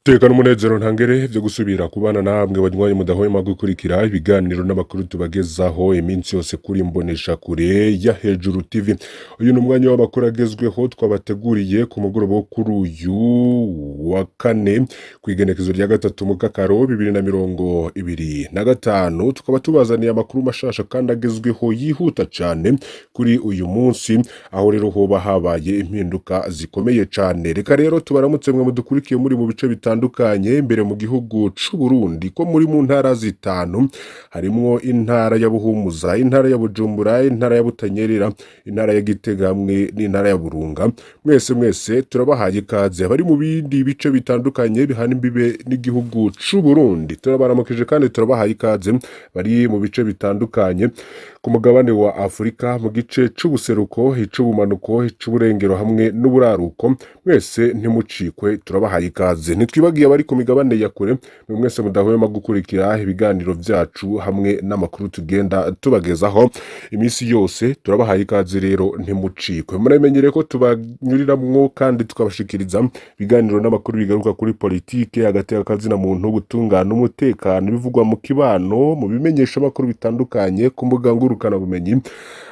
Teka n'umunezero ntangere vyo gusubira kubana namwe banywanyi mudahwema gukurikira ibiganiro n'amakuru tubagezaho iminsi yose kuri mbonesha kure ya Hejuru TV. Uyu ni umwanya w'amakuru agezweho twabateguriye ku mugoroba wo kuri uyu wa kane kw'igenekezo rya 3 mu Kakaro 2025, tukaba tubazaniye amakuru mashasha kandi agezweho yihuta cane kuri uyu munsi, aho rero hoba habaye impinduka zikomeye cane. Reka rero tubaramutse mwe mudukurikiye muri mu bice bitandukanye imbere mu gihugu c'u Burundi, ko muri mu ntara zitanu harimwo intara ya Buhumuza, intara ya Bujumbura, intara ya Butanyerera, intara ya Gitega hamwe n'intara ya Burunga. Mwese mwese turabahaye ikaze. Abari mu bindi bice bitandukanye bihana imbibe n'igihugu c'u Burundi turabaramukije kandi turabahaye ikaze. Bari mu bice bitandukanye ku mugabane wa Afurika, mu gice c'ubuseruko, ic'ubumanuko, ic'uburengero hamwe n'uburaruko, mwese ntimucikwe, turabahaye ikaze. Ntitwibagiye abari ku migabane ya kure, mwe mwese mudahwema gukurikira ibiganiro vyacu hamwe n'amakuru tugenda tubagezaho iminsi yose, turabahaye ikaze rero ntimucikwe. Muramenyere ko tubanyuriramwo kandi tukabashikiriza ibiganiro n'amakuru bigaruka kuri politike, agateka kazina muntu, ubutungane, umutekano, ibivugwa mu kibano, mu bimenyesha amakuru bitandukanye, ku mbuga ngurukanabumenyi,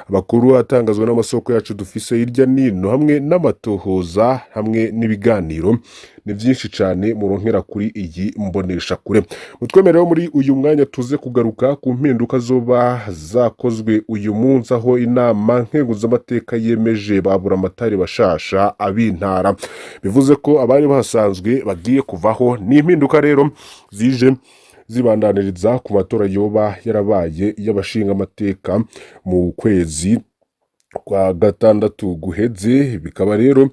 amakuru atangazwa n'amasoko yacu dufise hirya nino, hamwe n'amatohoza hamwe n'ibiganiro. Ni byinshi cyane muronkera kuri iyi mbonesha kure. Mutwemereho muri uyu mwanya tuze kugaruka ku mpinduka zoba zakozwe uyu munsi, aho inama nkenguzamateka yemeje babura amatari bashasha ab'intara, bivuze ko abari bahasanzwe bagiye kuvaho. Ni impinduka rero zije zibandaniriza ku matora yoba yarabaye y'abashingamateka mu kwezi kwa gatandatu guheze. Bikaba rero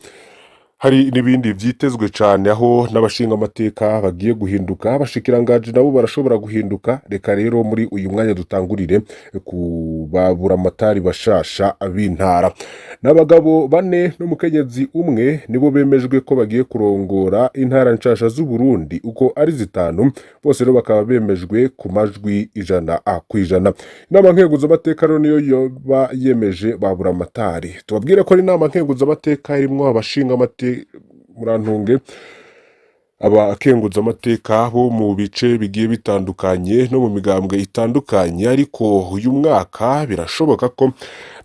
hari n'ibindi vyitezwe cane, aho n'abashingamateka bagiye guhinduka, abashikiranganji nabo barashobora guhinduka. Reka rero muri uyu mwanya dutangurire ku baburamatari bashasha b'intara. N'abagabo bane n'umukenyezi umwe nibo bemejwe ko bagiye kurongora intara nshasha z'Uburundi uko ari zitanu. Bose rero bakaba bemejwe ku majwi 100%. Inama nkenguzamateka rero niyo yoba yemeje baburamatari. Tubabwire ko ari inama nkenguzamateka irimwo abashingamateka, murantunge, abakenguzamateka bo mu bice bigiye bitandukanye no mu migambwe itandukanye, ariko uyu mwaka birashoboka ko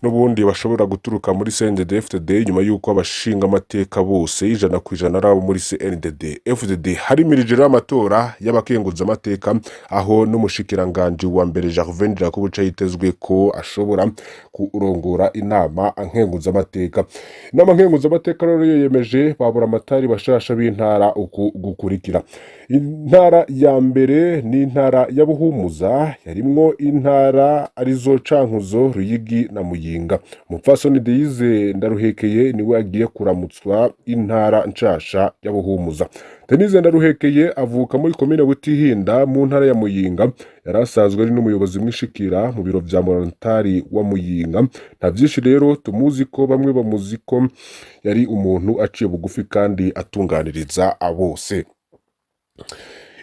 n'ubundi bashobora guturuka muri CNDD-FDD, nyuma y'uko abashingamateka bose 100% ari abo muri CNDD-FDD. Harimirije rero amatora y'abakenguzamateka, aho n'umushikiranganji wa mbere Gervais Ndirakobuca yitezwe ko ashobora kurongora inama nkenguzamateka. Inama nkenguzamateka rero yemeje baburamatari bashasha b'intara uku gukurikira: intara ya mbere ni intara ya Buhumuza, yarimwo intara arizo Cankuzo, Ruyigi na Muyinga. Umupfasoni Deyize Ndaruhekeye niwe agiye kuramutswa intara nshasha ya Buhumuza. Denise Ndaruhekeye avuka muri komine Butihinda mu ntara ya Muyinga. Yari asanzwe ari n'umuyobozi mwishikira mu biro vya Morontari wa Muyinga. Nta vyinshi rero tumuzi ko, bamwe bamuzi ko yari umuntu aciye bugufi kandi atunganiriza bose.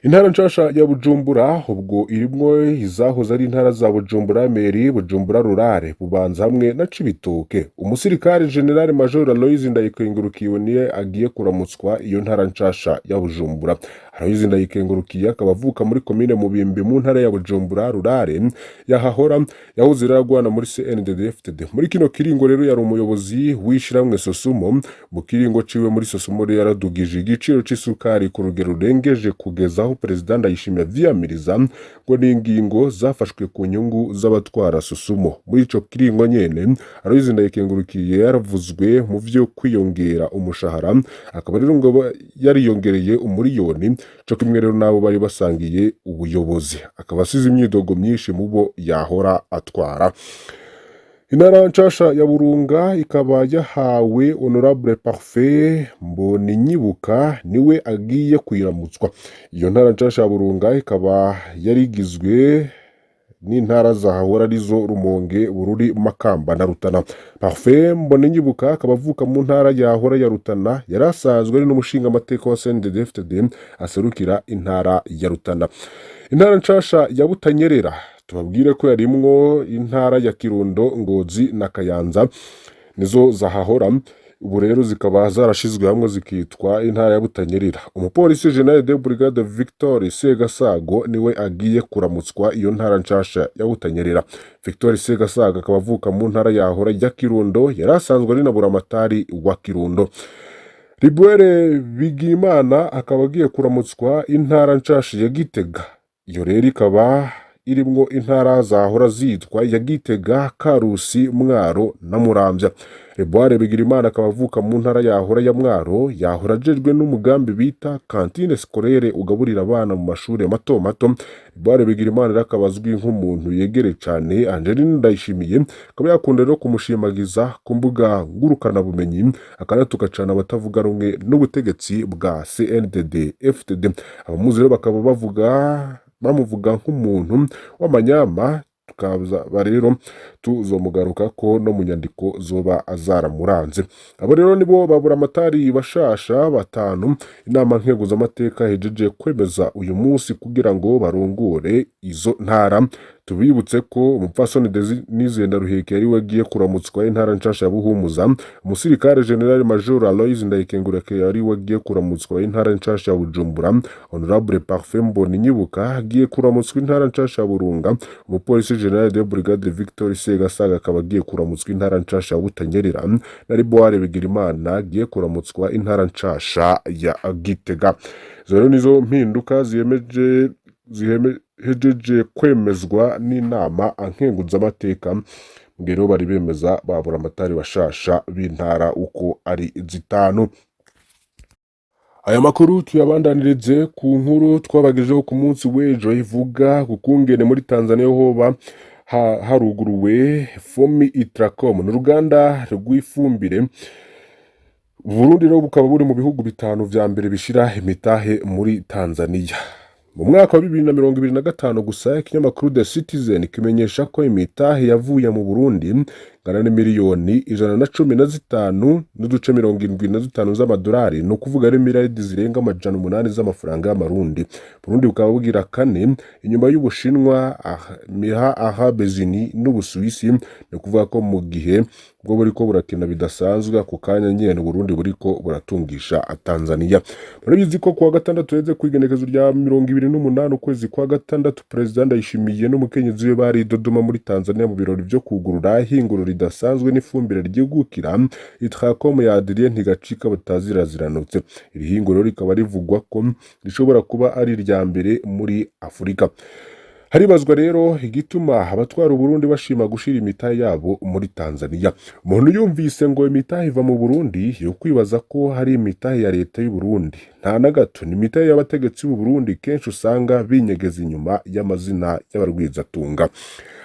Intara nshasha ya Bujumbura ubwo irimwo izahoze ari intara za Bujumbura Mairie, Bujumbura Rurale, Bubanza hamwe na Cibitoke. Umusirikare General Major Aloys Ndayikengurukiye niye agiye kuramutswa iyo ntara nshasha ya Bujumbura. Aloys Ndayikengurukiye akaba avuka muri komine Mubimbi mu ntara ya Bujumbura Rurale yahahora. Yahoze rero agwana muri CNDD-FDD. Muri kino kiringo rero yari umuyobozi w'ishirahamwe Sosumo. Mu kiringo ciwe muri Sosumo rero yaradugije igiciro c'isukari ku rugero rurengeje, kugeza aho Perezida Ndayishimiye avyiyamiriza ngo ni ingingo zafashwe ku nyungu z'abatwara Sosumo. Muri ico kiringo nyene Aloys Ndayikengurukiye yaravuzwe mu vyo kwiyongera umushahara, akaba rero ngo yariyongereye umuriyoni co kimwe rero n'abo bari basangiye ubuyobozi, akaba asize imyidogo myinshi mu bo yahora atwara. Intara nshasha ya Burunga ikaba yahawe Honorable Parfait Mboninyibuka, niwe agiye kuyiramutswa. Iyo ntara nshasha ya Burunga ikaba yarigizwe n'intara zahahora arizo Rumonge, Bururi, Makamba na Rutana. Parfait Mboninyibuka akaba avuka mu ntara yahora ya Rutana. Yari asanzwe ari n'umushingamateka wa CNDD-FDD aserukira intara ya Rutana. Intara nshasha ya Butanyerera, tubabwire ko yarimwo intara ya Kirundo, Ngozi na Kayanza, nizo zahahora. Ubu rero zikaba zarashizwe hamwe zikitwa intara ya Butanyerera. Umupolisi General de Brigade Victor Segasago niwe agiye kuramutswa iyo ntara nshasha ya Butanyerera. Victor Segasago akaba avuka mu ntara yahora ya Kirundo, yari asanzwe ari na buramatari wa Kirundo. Ribuere Bigimana akaba agiye kuramutswa intara nshasha ya Gitega. Iyo rero ikaba irimwo intara zahora zitwa ya Gitega, Karusi, Mwaro na Muramvya. Ribuere Bigirimana akaba avuka mu ntara yahora ya Mwaro, yahora ajejwe n'umugambi bita cantine scolaire ugaburira abana mu mashuri mato mato. Ribuere Bigirimana rero akaba azwi nk'umuntu yegereye cane Angeline Ndayishimiye, akaba yakunda rero kumushimagiza ku mbuga ngurukanabumenyi, akanatuka cane abatavuga rumwe n'ubutegetsi bwa CNDD FDD. Abamuzi rero bakaba bamuvuga nk'umuntu w'amanyama, tukaba rero tuzomugaruka ko no mu nyandiko zoba azaramuranze. Abo rero nibo baburamatari bashasha batanu inama nkenguzamateka hejeje kwemeza uyu munsi kugira ngo barongore izo ntara. Tubibutse ko umupfasoni Denise Ndaruheke yari wagiye kuramutswa intara nshasha ya Buhumuza, umusirikare General Major Aloys Ndayikengureke yari wagiye kuramutswa intara nshasha ya Bujumbura, Honorable Parfait Mboninyubuka agiye kuramutswa intara nshasha ya Burunga, umupolisi General de Brigade Victor Segasaga akaba agiye kuramutswa intara nshasha ya Butanyerera, na Riboire Bigirimana agiye kuramutswa intara nshasha ya Gitega. Izo rero nizo mpinduka ziyemeje zihejeje kwemezwa n'inama nkenguzamateka, rero bari bemeza baburamatari bashasha b'intara uko ari zitanu. Aya makuru tuyabandanirize ku nkuru twabagejeho ku munsi w'ejo ivuga ku kungene muri Tanzania hoba haruguruwe Fomi Itracom, ni uruganda rw'ifumbire. Burundi rero bukaba buri mu bihugu bitanu vya mbere bishira imitahe muri Tanzania. Mu mwaka wa 2025 gusa, ikinyamakuru The Citizen kimenyesha ko imitahe yavuye mu Burundi ingana n'imiliyoni 115.75 z'amadolari, ni ukuvuga ari miliyaridi zirenga 800 z'amafaranga y'amarundi. Burundi bukaba bugira kane inyuma y'Ubushinwa, Miha Arabes Unis n'Ubusuwisi. Ni ukuvuga ko mu gihe bwo buriko burakina bidasanzwe ako kanya nyene, Burundi buriko buratungisha Tanzania. Murabizi ko kuwa gatandatu heze, kw'igenekezo rya 28 ukwezi kwa gatandatu, Perezida Ndayishimiye n'umukenyezi we bari i Dodoma muri Tanzania mu birori vyo kugurura ihinguriro ridasanzwe n'ifumbire ryigukira Itracom ya Adrien Ntigacika bataziraziranutse. Iri hinguriro rikaba rivugwa ko rishobora kuba ari irya mbere muri Afurika. Haribazwa rero igituma abatwara Uburundi bashima gushira imitahe yabo muri Tanzania. Umuntu yumvise ngo imitahe iva mu Burundi yo kwibaza ko hari imitahe ya leta y'u Burundi. Nta na gato, ni imitahe y'abategetsi b'u Burundi kenshi usanga binyegeza inyuma y'amazina y'abarwizatunga.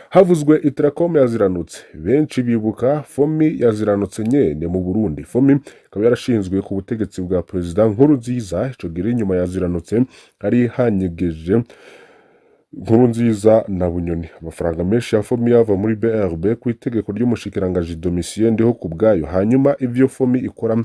Havuzwe Itracom yaziranutse, benshi bibuka Fomi yaziranutse nyene mu Burundi. Fomi ikaba yarashinzwe ku butegetsi bwa Perezida Nkurunziza. Ico gihe inyuma yaziranutse hari hanyegeje Nkurunziza na Bunyoni. Amafaranga menshi ya Fomi yava muri BRB ku itegeko ry'umushikiranganji Domitien Ndiho ku bwayo, hanyuma ivyo Fomi ikora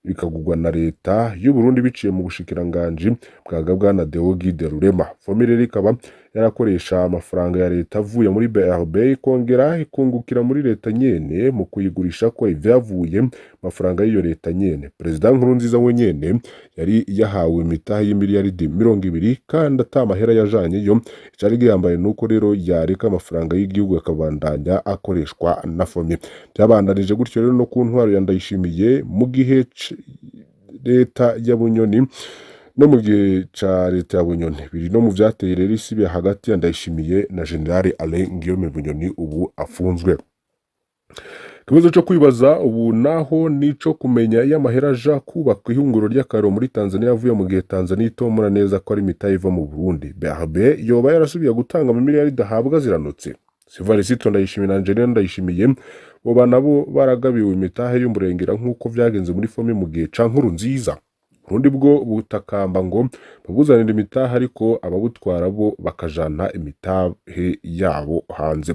bikagurwa na leta y'u Burundi biciye mu bushikiranganji bwa Bwana Deo Guide Rurema. Fomi rero ikaba yarakoresha amafaranga ya leta avuye muri BRB, ikongera ikungukira muri leta nyene mu kuyigurisha ko ivyavuye mafaranga y'iyo leta nyene. Perezida Nkurunziza we nyene yari yahawe imitahe y'imiliyaridi 20 kandi ata mahera yajanyeyo. Icari gihambaye nuko rero yareka amafaranga y'igihugu akabandanya akoreshwa na Fomi. Byabandanije gutyo rero no ku ntwaro ya Ndayishimiye mu gihe leta ya Bunyoni, no mu gihe ca leta ya Bunyoni. Biri no mu vyateye rero isibe hagati ya Ndayishimiye na General Alain Guillaume Bunyoni ubu afunzwe. Ikibazo co kwibaza ubu naho nico kumenya iyo amahera aja kubaka ihunguro ry'akariro muri Tanzania avuye, mu gihe Tanzania itomora neza ko ari imitahe iva mu Burundi. BRB yoba yarasubiye gutanga amamiliyaridi ahabwa ziranutse. Evariste Ndayishimiye na Angelina Ndayishimiye boba nabo baragabiwe imitahe y'umurengera nk'uko vyagenze muri Fomi mu gihe ca Nkurunziza. Burundi bwo butakamba ngo babuzanire imitahe, ariko ababutwara bo bakajana imitahe yabo hanze.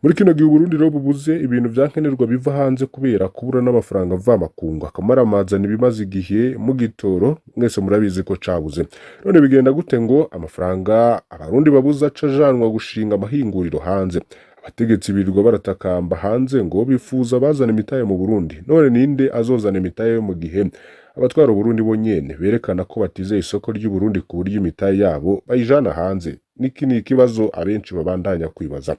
Muri kino gihe Uburundi rero bubuze ibintu vyankenerwa biva hanze kubera kubura n'amafaranga mvamakungu, akamaramazana ibimaze igihe mu gitoro mwese murabizi ko cabuze. None bigenda gute ngo amafaranga abarundi babuze aca ajanwa gushinga amahinguriro hanze? Abategetsi birirwa baratakamba hanze ngo bifuza bazana imitahe mu Burundi. None ninde azozana imitahe mu gihe abatwara Uburundi bo nyene berekana ko batizeye isoko ry'u Burundi ku buryo imitahe yabo bayijana hanze? Niki ni ikibazo abenshi babandanya kwibaza.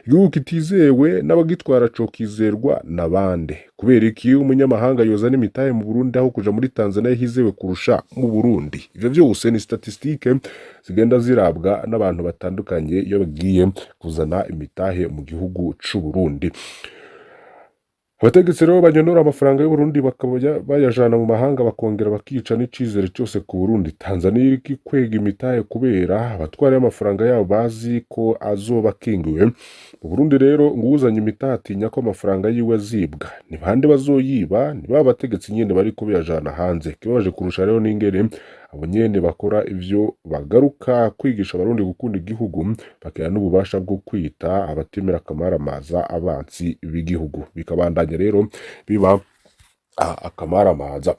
Igihugu kitizewe n'abagitwara cokizerwa na bande? Kubera iki umunyamahanga yozana imitahe mu Burundi aho kuja muri Tanzania hizewe kurusha mu Burundi? Ivyo vyose ni statistique zigenda zirabwa n'abantu batandukanye iyo bagiye kuzana imitahe mu gihugu c'u Burundi. Abategetsi rero banyonora amafaranga y'Uburundi bakaba bayajana mu mahanga, bakongera bakica n'icizere cyose ku Burundi. Tanzania iriko ikwega imitahe kubera abatwara y'amafaranga yabo bazi ko azoba akingiwe. Mu Burundi rero ngo uwuzanye imitahe atinya ko amafaranga yiwe azibwa. Ni bande bazoyiba? Ni ba bategetsi nyene bariko bayajana hanze. Ikibabaje kurusha rero n'ingene abo nyene bakora ivyo bagaruka kwigisha Abarundi gukunda igihugu, bakagira n'ububasha bwo kwita abatemera akamaramaza abansi b'igihugu. Bikabandanya rero biba akamaramaza.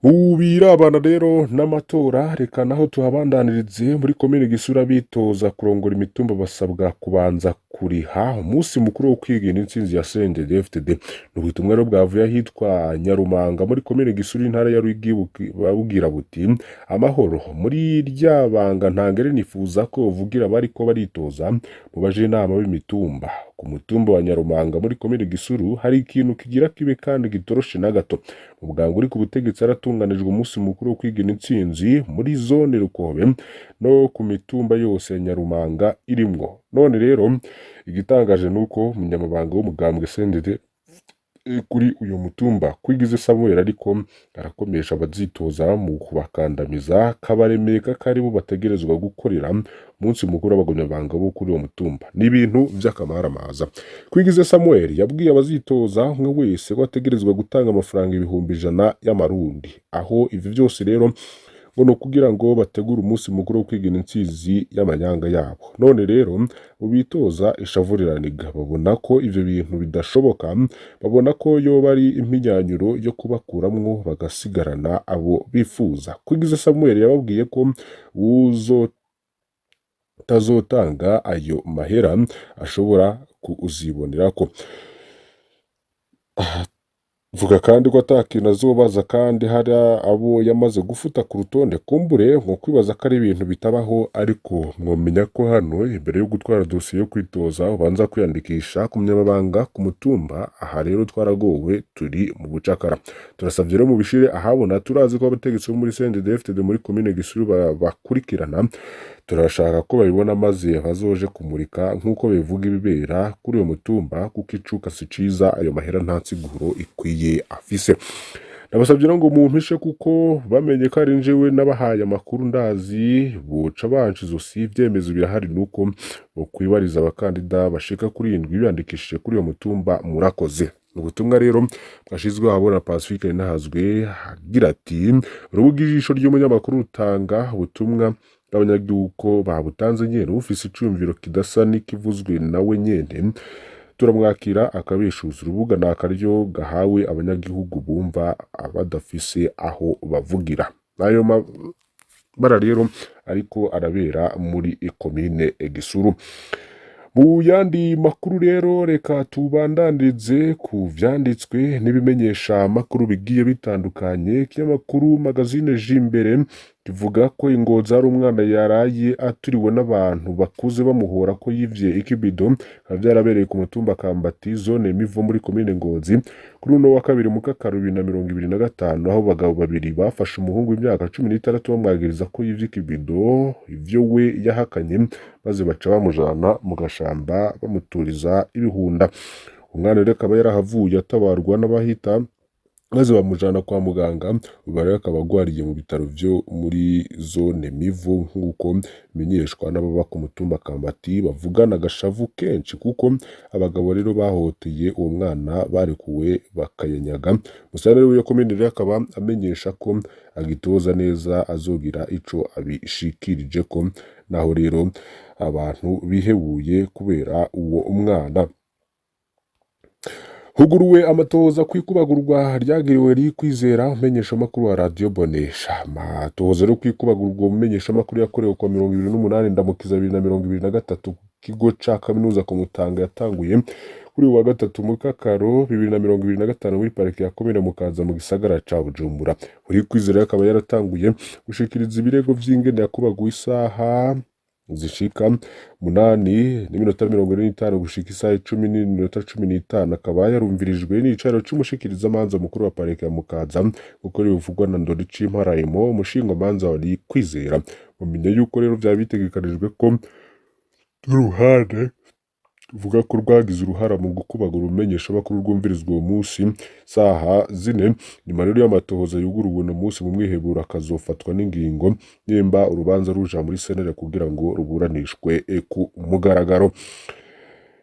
Mu birabana rero n'amatora, reka naho tuhabandanirize. Muri komine Gisura, bitoza kurongora imitumba basabwa kubanza kuriha umunsi mukuru wo kwigina intsinzi ya CNDD-FDD. Ni ubutumwa rero bwavuye ahitwa Nyarumanga muri komine Gisura, intara ya Ruyigi, bugira buti: "Amahoro muri rya banga ntangere, nifuza ko uvugira bariko baritoza mu baje inama b'imitumba ku mutumba wa Nyarumanga muri komine Gisuru. Hari ikintu kigira kibe kandi gitoroshe na gato. Umuganga uri ku butegetsi aratunganijwe umunsi mukuru wo kwigina intsinzi muri zone Rukobe no ku mitumba yose ya Nyarumanga irimwo. None rero igitangaje nuko umunyamabanga w'umugambwe CNDD kuri uyu mutumba, Kwigize Samuel, ariko arakomesha abazitoza mu kubakandamiza, kabaremeka ko aribo bategerezwa gukorera umunsi mukuru w'abagumyabanga bo kuri uwo mutumba. Ni ibintu vy'akamaramaza." Kwigize Samuel yabwiye abazitoza umwe wese ko ategerezwa gutanga amafaranga 100,000 y'amarundi, aho ivyo vyose rero ngo ni ukugira ngo bategure umunsi mukuru wo kwigina intsinzi y'amanyanga yabo. None rero mu bitoza ishavu riraniga, babona ko ivyo bintu bidashoboka, babona ko yoba ari impinyanyuro yo kubakuramwo bagasigarana abo bifuza. Kwigize Samuel yababwiye ko utazotanga ayo mahera ashobora kuzibonerako. Vuga kandi ko atakintu azobaza kandi hari abo yamaze gufuta ku rutonde. Kumbure nko kwibaza ko ari ibintu bitabaho, ariko mwomenya ko hano imbere yo gutwara dosiye yo kwitoza ubanza kwiyandikisha ku munyamabanga ku mutumba. Aha rero twaragowe, turi mu bucakara. Turasavye rero mubishire ahabona. Turazi ko abategetsi bo muri CNDD-FDD muri komine Gisuru bakurikirana. Turashaka ko babibona maze bazoje kumurika nk'uko bivuga ibibera kuri uyo mutumba, kuko icuka si ciza. Ayo mahera nta nsiguro ikwiye afise. Nabasabye rero ngo mumpishe kuko bamenye ko ari njyewe nabahaye amakuru, ndazi boca banca izosi. Ibyemezo birahari, nuko bokwibariza abakandida bashika kuri indwi biyandikishije kuri uyo mutumba. Murakoze." Ubutumwa rero bwashizwe ahabona Pacifique Nahazwe agira ati: "Urubuga Ijisho ry'Umunyamakuru rutanga ubutumwa bw'abanyagihugu ko babutanze nyene. Ufise iciyumviro kidasa n'ikivuzwe nawe nyene turamwakira akabeshuza. Urubuga ni akaryo gahawe abanyagihugu bumva badafise aho bavugira." Nayo mabara rero ariko arabera muri komine Gisuru. Mu yandi makuru rero, reka tubandanirize ku vyanditswe n'ibimenyesha makuru bigiye bitandukanye. Ikinyamakuru Magazine Jimbere kivuga ko Ingozi hari umwana yaraye aturiwe n'abantu bakuze bamuhora ko yivye ikibido. Bikaba vyarabereye ku mutumba Kambati, zone Mivo, muri komine Ngozi, kuri uno wa kabiri Mukakaro 2025, aho abagabo babiri bafashe umuhungu w'imyaka 16 bamwagiriza ko yivye ikibido, ivyo we yahakanye, maze baca bamujana mu gashamba bamuturiza ibihunda. Umwana rero akaba yarahavuye atabarwa n'abahita, maze bamujana kwa muganga. Ubu rero akaba agwariye mu bitaro vyo muri zone Mivo, nk'uko bimenyeshwa n'ababa ku mutumba Kambati bavugana agashavu kenshi, kuko abagabo rero bahohoteye uwo mwana barekuwe bakayanyaga. Musitanteri w'iyo komine rero akaba amenyesha ko agitoza neza azogira ico abishikirijeko, naho rero abantu bihebuye kubera uwo mwana. Huguruwe amatohoza kwikubagurwa ryagiriwe Kwizera, umumenyeshamakuru wa Radio Bonesha. Amatohoza yo kwikubagurwa umumenyeshamakuru yakorewe kuwa 28 Ndamukiza 2023. kigo ca kaminuza ku Mutanga yatanguye kuri uyu wa gatatu mu Kakaro 2025 muri parike ya komine Mukaza mu gisagara ca Bujumbura. Uri Kwizera akaba yaratanguye gushikiriza ibirego vy'ingene yakubaguwe isaha zishika 8:45 gushika isaha 10:15, akaba yarumvirijwe n'icaro c'umushikirizamanza mukuru wa parike ya Mukaza, kuko bivugwa na Ndoricimpa umushingwamanza wa Kwizera. Mumenye yuko rero vyaba bitegekanijwe ko n'uruhande ruvuga ko rwagize uruhara mu gukubagura umenyeshamakuru rwumvirizwa uwo munsi saha 4. Nyuma rero y'amatohoza yuguruwe uno munsi mu mwiheburo, akazofatwa n'ingingo nimba urubanza ruja muri sentare kugira ngo ruburanishwe ku mugaragaro.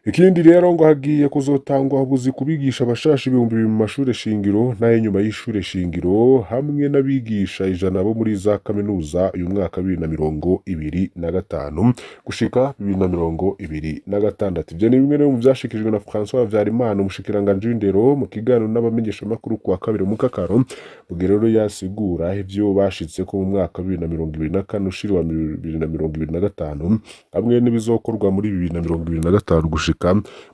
Ikindi rero ngo hagiye kuzotangwa ubuzi kubigisha abashasha 2000 mu mashure shingiro n'ay'inyuma y'ishure shingiro, hamwe n'abigisha 100 bo muri za kaminuza uyu mwaka 2025 gushika 2026. Ivyo ni bimwe mu vyashikirijwe na François Habyarimana, umushikiranganji w'indero, mu kiganiro n'abamenyeshamakuru kuwa kabiri mu Kakaro, ubwo rero yasigura ivyo bashitseko mu mwaka 2024 ushira wa 2025 hamwe n'ibizokorwa muri 2025 gushika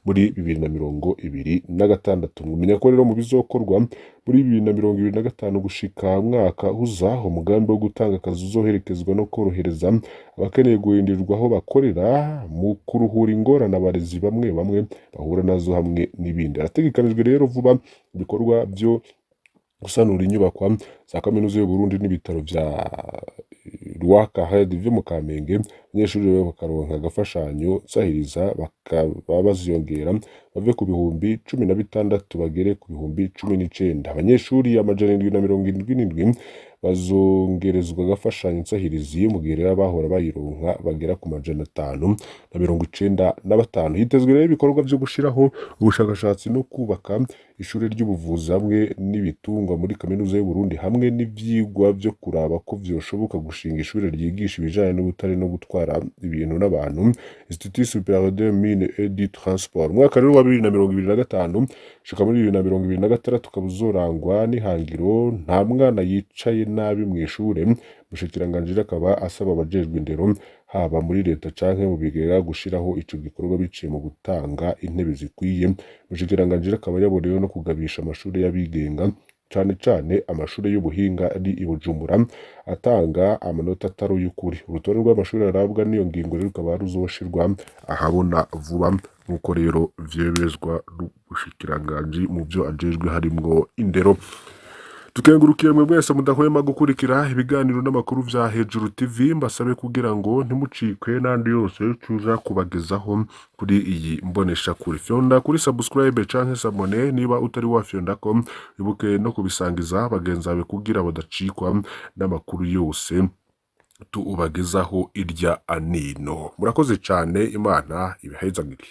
muri 2026. Mumenya ko rero mu bizokorwa muri 2025 gushika mwaka uza, umugambi wo gutanga akazi uzoherekezwa no korohereza abakeneye guhindurirwa aho bakorera mu kuruhura ingorane abarezi bamwe bamwe bahura nazo hamwe n'ibindi. Harategekanijwe rero vuba ibikorwa vyo gusanura inyubakwa za kaminuza y'u Burundi n'ibitaro vya Rwakahead vyo mu Kamenge, abanyeshuri rero bakaronka agafashanyo nsahiriza bakaba baziyongera bave ku 16,000 bagere ku 19,000. Abanyeshuri 777 bazongerezwa agafashanyo nsahirizi, mu gihe rero abahora bayironka bagera ku 595. Hitezwe rero ibikorwa vyo gushiraho ubushakashatsi no kubaka ishure ry'ubuvuzi hamwe n'ibitungwa muri kaminuza y'u Burundi, hamwe n'ivyigwa vyo kuraba ko vyoshoboka gushinga ishure ryigisha ibijanye n'ubutare no gutwara ibintu n'abantu, Institut Supérieur des Mines et du Transport. Umwaka rero wa 2025 gushika muri 2026 ukaba uzorangwa n'ihangiro "Nta mwana yicaye nabi mw'ishure". Umushikiranganji akaba asaba abajejwe indero, haba muri leta canke mu bigega, gushiraho ico gikorwa biciye mu gutanga intebe zikwiye. Umushikiranganji akaba yaboneyeho no kugabisha amashure y'abigenga, cane cane amashure y'ubuhinga ari i Bujumbura, atanga amanota atari uy'ukuri. Urutonde rw'amashure arabwa n'iyo ngingo rero rukaba ruzoshirwa ahabona vuba, nk'uko rero vyemezwa n'umushikiranganji mu vyo ajejwe harimwo indero. Tukengurukiye mwe mwese mudahwema gukurikira ibiganiro n'amakuru vya Hejuru TV. Mbasabe kugira ngo ntimucikwe n'andi yose tuza kubagezaho kuri iyi mboneshakure. Fyonda kuri subscribe canke s'abonner niba utari wafyondako, wibuke no kubisangiza bagenzi bawe kugira badacikwa n'amakuru yose tubagezaho irya anino. Murakoze cane, Imana ibahezagire.